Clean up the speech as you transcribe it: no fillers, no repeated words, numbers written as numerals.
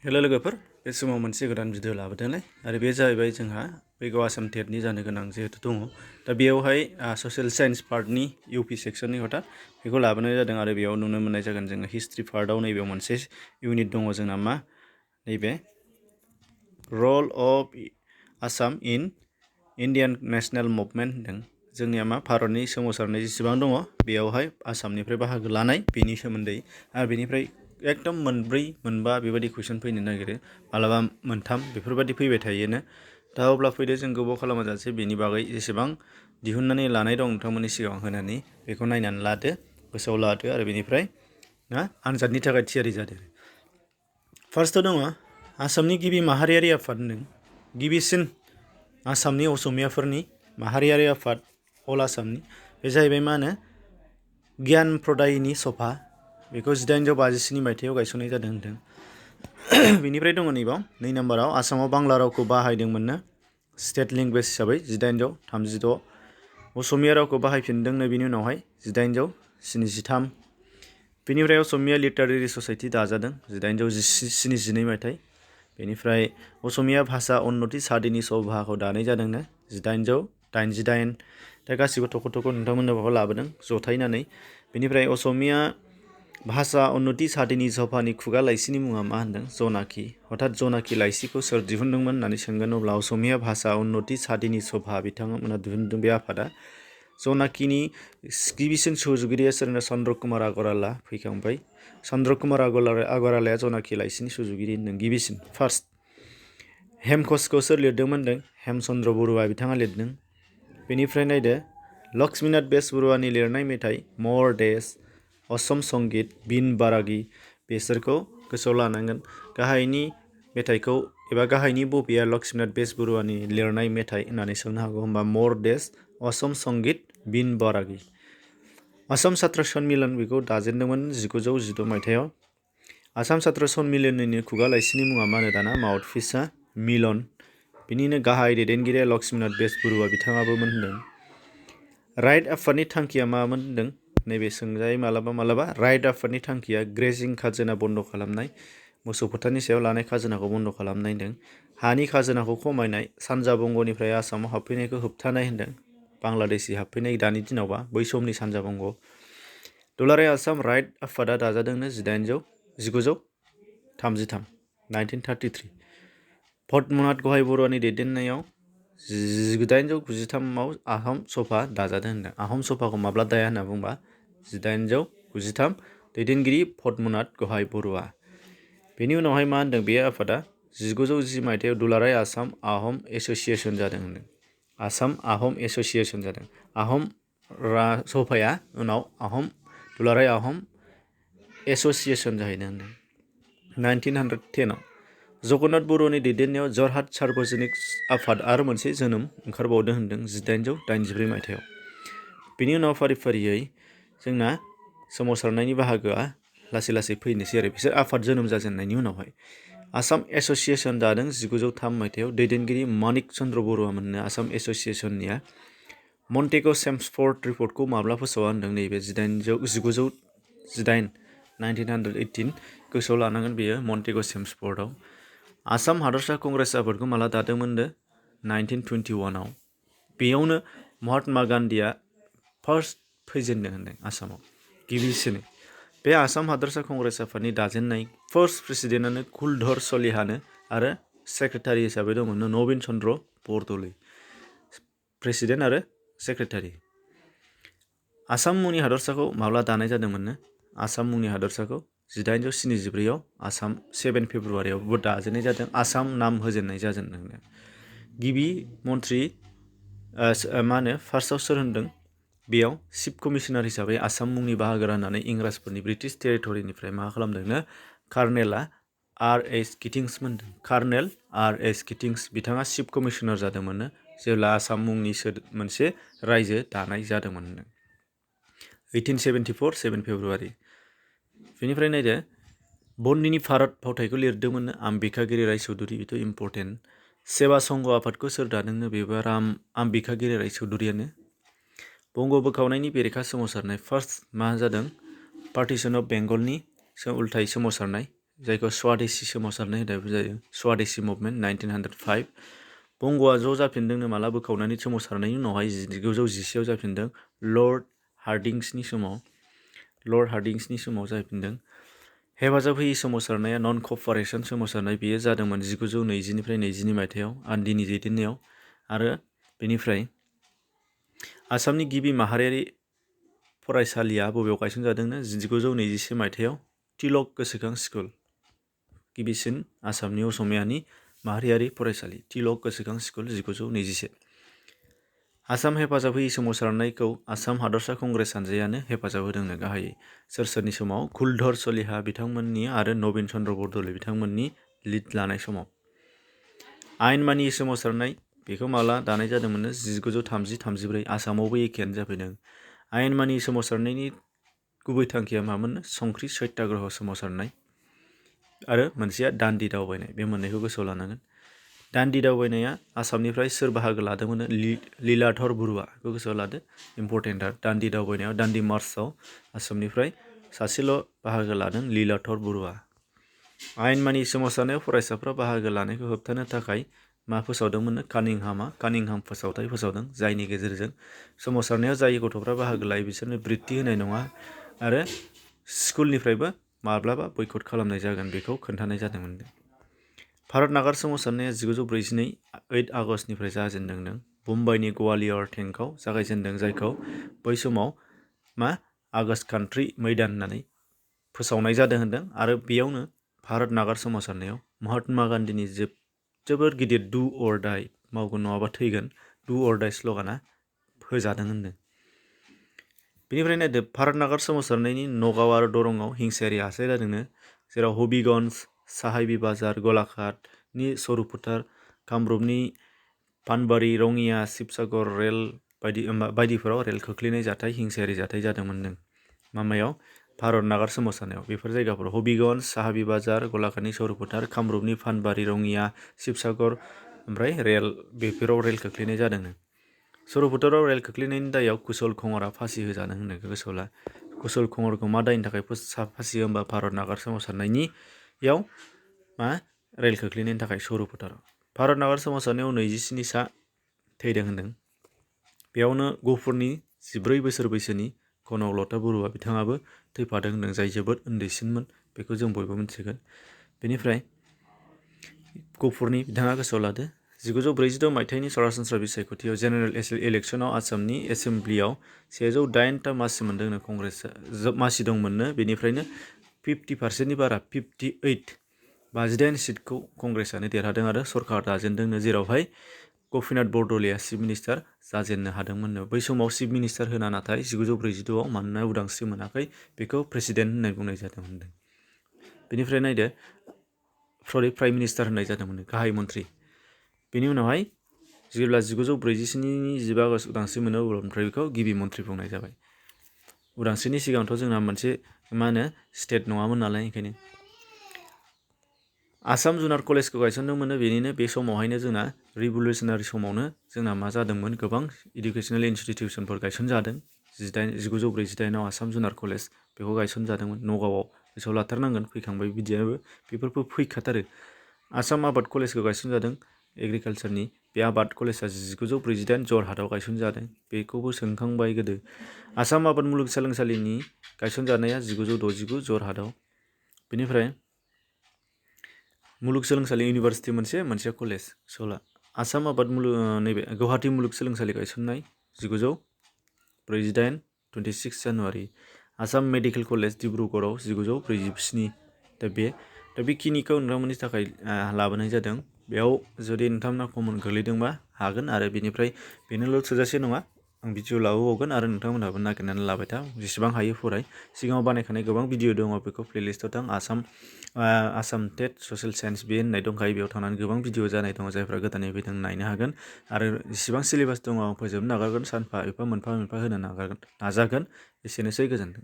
Hello लोगोफोर बे समाव मोनसे गोदान भिडिअ लाबोदोंलाय आरो बे जाहैबाय जोंहा फैगौ आसाम टेटनि जानो गोनां जिहेतु दङ दा बेयावहाय ससियेल साइन्स पार्टनि इउपि सेक्सननि हथा बेखौ लाबोनाय जादों आरो बेयाव नुनो मोननाय जागोन जोङो हिस्ट्रि पार्टआव नैबेयाव मोनसे इउनिट दङ जोंना मा नैबे रल of Assam in Indian national movement होनदों जोंनिया मा भारतनि सोमावसारनाय जेसेबां दङ बेयावहाय आसामनिफ्राय बाहागो लानाय बेनि सोमोन्दै आरो बेनिफ्राय एकदम मोनब्रै मोनबा बेबायदि कुइसन फैनो नागिरो मालाबा मोनथाम बेफोरबायदि फैबाय थायोनो दा अब्ला फैदो जों गोबाव खालामाजासे बेनि बागै जेसेबां दिहुननानै लानाय दं नोंथांमोननि सिगाङाव होनानै बेखौ नायनानै लादो गोसोआव लादो आरो बेनिफ्राय आनजादनि थाखाय थियारि जादो फार्स्टआव दङ आसामनि गिबि माहारियारि आफाद होनदों गिबिसिन आसामनि असमियाफोरनि माहारियारि आफाद अल आसामनि बे जाहैबाय मा होनो गियान प्रदायिनि सभा बेखौ 1857 मायथाइयाव गायसननाय जादों होनदों बेनिफ्राय दङ नैबाव 2 नम्बराव आसामाव बांला रावखौ बाहायदोंमोननो स्टेट लेंगुवेज हिसाबै 1836 असमिया रावखौ बाहायफिनदोंनो बिनि उनावहाय 1873 बेनिफ्राय असमिया लिटारेरि ससाइटि दाजादों 1872 मायथाइ बेनिफ्राय असमिया भाषा उन्नति सादिनि सभाखौ दानाय जादोंनो 1888 दा गासिबो थख' थख' नोंथांमोननो माबा लाबोदों जथायनानै बेनिफ्राय असमिया भाषा उन्नति सादिनि सभानि खुगा लाइसिनि मुङा मा होनदों जनाखि हथात जनाखि लाइसिखौ सोर दिहुनदोंमोन होननानै सोंगोन अब्ला असमिया भाषा उन्नति सादिनि सभा बिथांमोना दिहुनदों बे आफादा जनाखिनि गिबिसिन सुजुगिरिया सोरनो चन्द्र कुमार आगरवाला फैखांबाय चन्द्र कुमार आगरवालाया जनाखि लाइसिनि सुजुगिरि होनदों गिबिसिन फार्स्ट हेमकसखौ सोर लिरदोंमोन होनदों हेमचन्द्र बरुवा बिथाङा लिरदों बेनिफ्राय नायदो लक्ष्मीनाथ बेसबरुवानि लिरनाय मेथाइ मर देश असम संगीत बिन बारागि बेसोरखौ गोसोआव लानांगोन गाहायनि मेथाइखौ एबा गाहायनि बबेया लक्ष्मीनाथ बेसबरुवानि लिरनाय मेथाइ होननानै सोंनो हागौ होमबा मर देश असम संगीत बिन बारागि आसाम सात्र सन्मिलन बेखौ दाजेनदोंमोन 1912 मायथाइयाव आसाम सात्र सन्मिलननि खुगा लाइसिनि मुङा मा होनो दाना माउथपिसआ मिलन बिनिनो गाहाय दैदेनगिरिया लक्ष्मीनाथ बेसबरुवा बिथाङाबोमोन होनदों राइट आफादनि थांखिया मामोन होनदों नैबे सोंजायो मालाबा राइट आफादनि थांखिया ग्रेजिं खाजोना बन्द खालामनाय मोसौ फोथारनि सायाव लानाय खाजोनाखौ बन्द खालामनाय होनदों हानि खाजोनाखौ खमायनाय सानजा बंगनिफ्राय आसामाव हाबफैनायखौ होबथानाय होनदों बांलादेशि हाबफैनाय दानि दिनावबा बै समनि सानजा बंग दुलाराय आसाम राइट आफादा दाजादोंनो 1933 पद्मनाथ गहाय बरुवानि दैदेननायाव 1893आव आहम सभा दाजादों होनदों आहम सभाखौ माब्ला दाया होनना बुंबा 1893 दैदेनगिरि पद्मनाथ गहाय बरुवा बेनि उनावहाय मा होनदों बे आफादा 1910 मायथाइयाव दुलाराय आसाम आहम एस'सिएशन जादों होनदों आसाम आहम एस'सिएशन जादों आहम सभाया उनाव दुलाराय आहम एस'सिएशन जाहैदों होनदों 1910आव जगन्नाथ बरुवानि दैदेननायाव जरहाट सार्वजनिक आफाद आरो मोनसे जोनोम ओंखारबावदों होनदों 1884 मायथाइयाव बेनि उनाव फारि फारियै जोंना सोमावसारनायनि बाहागोआ लासै लासै फैनोसै आरो बिसोर आफाद जोनोम जाजेननायनि उनावहाय आसाम एस'सिएशन दादों 1903 मायथाइयाव दैदेनगिरि मानिक चन्द्र बरुवा मोननो आसाम एस'सिएशननिया मन्टेग' सेम्सफर्ड रिपर्टखौ माब्ला फोसावा होनदों नैबे 1918 गोसोआव लानांगोन बेयो मन्टेग' सेम्सफर्डआव आसाम हादरसा कंग्रेस आफादखौ माला दादोंमोननो 1921आव बेयावनो महात्मा गान्धीया फार्स्ट फैजेनदों होनदों आसामाव गिबिसिनै बे आसाम हादरसा कंग्रेस आफादनि दाजेननाय फार्स्ट प्रेसिडेन्टआनो कुलधर सलिहानो आरो सेक्रेटारि हिसाबै दंमोन नबिन चन्द्र बरदलै प्रेसिडेन्ट आरो सेक्रेटारि आसाम मुंनि हादरसाखौ माब्ला दानाय जादोंमोननो आसाम मुंनि हादरसाखौ 1874आव आसाम 7 फेब्रुवारियावबो दाजेननाय जादों आसाम नाम होजेननाय जाजेनदों गिबि मन्थ्रि मा होनो फार्स्टआव सोर होनदों बेयाव चिफ कमिशनार हिसाबै आसाम मुंनि बाहागो राननानै इंराजफोरनि ब्रिटिश टेरिटरिनिफ्राय मा खालामदोंनो कार्नेलआ R.H. किटिंस मोनदों कार्नेल R.H. किटिंस बिथाङा चिफ कमिशनार जादोंमोननो जेब्ला आसाम मुंनि मोनसे रायजो दानाय जादोंमोन 1874 7 फेब्रुवारि बेनिफ्राय नायदो बन्दिनि भारत फावथायखौ लिरदोंमोननो आम्बिकागिरि राय चौधुरि बेथ' इम्परटेन्ट सेवा संघ आफादखौ सोर दादोंनो बेबो आम्बिकागिरि राय चौधुरियानो बंग बोखावनायनि बेरेखा सोमावसारनाय फार्स्ट मा जादों पार्टिशन अफ बेंगलनि उल्थायै सोमावसारनाय जायखौ स्वादेशी सोमावसारनाय होनना बुजायो स्वादेशी मुभमेन्ट 1905 बंग'आ ज' जाफिनदोंनो माला बोखावनानै सोमावसारनायनि उनावहाय 1911 जाफिनदों लर्ड हार्डिंसनि समाव जाफिनदों हेफाजाब होयि सोमावसारनाया नन कपारेसन सोमावसारनाय बेयो जादोंमोन 1920निफ्राय 22 मायथाइयाव आन्दिनि दैदेननायाव आरो बेनिफ्राय आसामनि गिबि माहारियारि फरायसालिया बबेयाव गायसनजादोंनो 1921 मायथाइयाव तिलक गोसोखां स्कुल गिबिसिन आसामनि असमियानि माहारियारि फरायसालि तिलक गोसोखां स्कुल 1921 आसाम हेफाजाब होयि सोमावसारनायखौ आसाम हादरसा कंग्रेस हानजायानो हेफाजाब होदोंनो गाहायै सोरनि समाव कुलधर सलिहा बिथांमोननि आरो नबिन चन्द्र बरदलै बिथांमोननि लिड लानाय समाव आयेन मानियै सोमावसारनाय बेखौ माला दानाय जादोंमोननो 1930-34 आसामावबो एखेयानो जाफैदों आयेन मानियै सोमावसारनायनि गुबै थांखिया मामोननो संख्रि सत्याग्रह सोमावसारनाय आरो मोनसेया दान्दि दावबायनाय बे मोननैखौ गोसोआव लानांगोन दान्दि दावबायनाया आसामनिफ्राय सोर बाहागो लादोंमोन लीलाधर बरुवा बेखौ गोसोआव लादो इम्परटेन्टार दान्दि दावबायनायाव दान्दि मार्चआव आसामनिफ्राय सासेल' बाहागो लादों लीलाधर बरुवा आयेन मानियै सोमावसारनायाव फरायसाफ्रा बाहागो लानायखौ होबथानो थाखाय मा फोसावदोंमोननो कानिंहाम फोसावथाय फोसावदों जायनि गेजेरजों सोमावसारनायाव जाय गथ'फ्रा बाहागो लायो बिसोरनो बृत्ति होनाय नङा आरो स्कुलनिफ्रायबो माब्लाबा बयकट खालामनाय जागोन बेखौ खोन्थानाय जादोंमोन भारत नागार सोमावसारनाया 1942 8 आगष्टनिफ्राय जाजेनदों मुम्बाइनि गवालियर टेंकआव जागायजेनदों जायखौ बै समाव आगष्ट कान्ट्रि मैदान होननानै फोसावनाय जादों होनदों आरो बेयावनो भारत नागार सोमावसारनायाव महात्मा गान्धीनि जोबोर गिदिर डु अर डाइ मावगोन नङाबा थैगोन डु अर डाइ स्ल'गाना होजादों होनदों बेनिफ्राय नायदो भारत नागार सोमावसारनायनि नगाव आरो दरंआव हिंसायारि हाथाइ जादोंनो जेराव हबिगन्ज साहाइबी बाजार गलाघाटनि सरू फोथार कामरुपनि पानबारि रङिया शिबसागर रेल बायदिफोराव रेल खोख्लैनाय जाथाय हिंसायारि जाथाय जादोंमोननो मामायाव भारत नागार सोमावसारनायाव बेफोर जायगाफोराव हबिगन्ज साहाबी बाजार गलाघाटनि सरू फोथार कामरुपनि पानबारि रङिया शिबसागर ओमफ्राय बेफोराव रेल खोख्लैनाय जादोंनो सरू फोथाराव रेल खोख्लैनायनि दायाव कुशल कुमारआ फासि होजादों होननायखौ गोसोआव ला कुशल कुमारखौ मा दायनि थाखाय फासि होनबा भारत नागार सोमावसारनायनियाव रेल खोख्लैनायनि थाखाय सरू फोथाराव भारत नागार सोमावसारनायाव 27 सा थैदों होनदों बेयावनो गहपुरनि 14 बोसोर बैसोनि कनकलता बरुवा बिथाङाबो थैफादों होनदों जाय जोबोद उन्दैसिनमोन बेखौ जों बयबो मिथिगोन बेनिफ्राय गहपुरनि बिथाङा गोसोआव लादो 1942 मायथाइनि सरासनस्रा बिसायख'थियाव जेनेरेल इलेक्सनाव आसामनि एसेम्ब्लियाव 108टा मासि मोनदोंनो कंग्रेसआ मासि दंमोननो बेनिफ्रायनो 50%नि बारा 58 सिटखौ कंग्रेसआनो देरहादों आरो सरकार दाजेनदोंनो जेरावहाय गपिनाथ बरदलैया चिफ मिनिस्टार जाजेननो हादोंमोननो बै समाव चिफ मिनिस्टार होना नाथाय 1942आव मानोना उदांस्रि मोनाखै बेखौ प्रेसिडेन्ट होननानै बुंनाय जादोंमोन बेनिफ्राय नायदो प्राइम मिनिस्टार होननाय जादोंमोन गाहाय मन्त्रि बेनि उनावहाय जेब्ला 1947नि 15 आगष्ट उदांस्रि मोनो अब्लानिफ्राय बेखौ गिबि मन्त्रि बुंनाय जाबाय उदांस्रिनि सिगांथ' जोंना मोनसे स्टेट नङामोन नालाय ओंखायनो आसाम जुनार कलेजखौ गायसनदोंमोन बेनिनो बे समावहायनो जोंना रिभलिउसनारि समावनो जोंना मा जादोंमोन गोबां इडुकेसनेल इनस्टिटिउसनफोर गायसनजादों 1948आव आसाम जुनार कलेज बेखौ गायसनजादोंमोन नगावआव गोसोआव लाथारनांगोन फैखांबाय बिदियाबो बेफोरबो फैखाथारो आसाम आबाद कलेजखौ गायसनजादों एग्रिकालसारनि बे आबाद कलेजआ 1948 जरहाटआव गायसनजादों बेखौबो सोंखांबाय गोदो आसाम आबाद मुलुगसोलोंसालिनि गायसनजानाया 1969 जरहाटआव बेनिफ्राय मुलुगसोलोंसालि इउनिभारसिटि मोनसे कलेज सोला आसाम आबाद नैबे गुवाहाटी मुलुगसोलोंसालि गायसननाय 1948 26 जानुवारि आसाम मेडिकेल कलेज डिब्रुगड़आव 1947 दा बेखिनिखौ नोंथांमोननि थाखाय लाबोनाय जादों बेयाव जुदि नोंथांमोना कमन गोलैदोंबा हागोन आरो बेनिफ्राय बेनोल' थोजासे नङा आं भिडिअ लाबोबावगोन आरो नोंथांमोनहाबो नागिरनानै लाबाय था जेसेबां हायो फराय सिगाङाव बानायखानाय गोबां भिडिअ दङ बेखौ प्लेलिस्टआव थां आसाम टेट ससियेल साइन्स बे होननाय दंखायो बेयाव थांनानै गोबां भिडिअ जानाय दङ जायफ्रा गोदानै फैदों नायनो हागोन आरो जेसेबां सिलेबास दङ आं फोजोबनो नागारगोन सानफा एफा मोनफा होनो नाजागोन एसेनोसै गोजोन्थों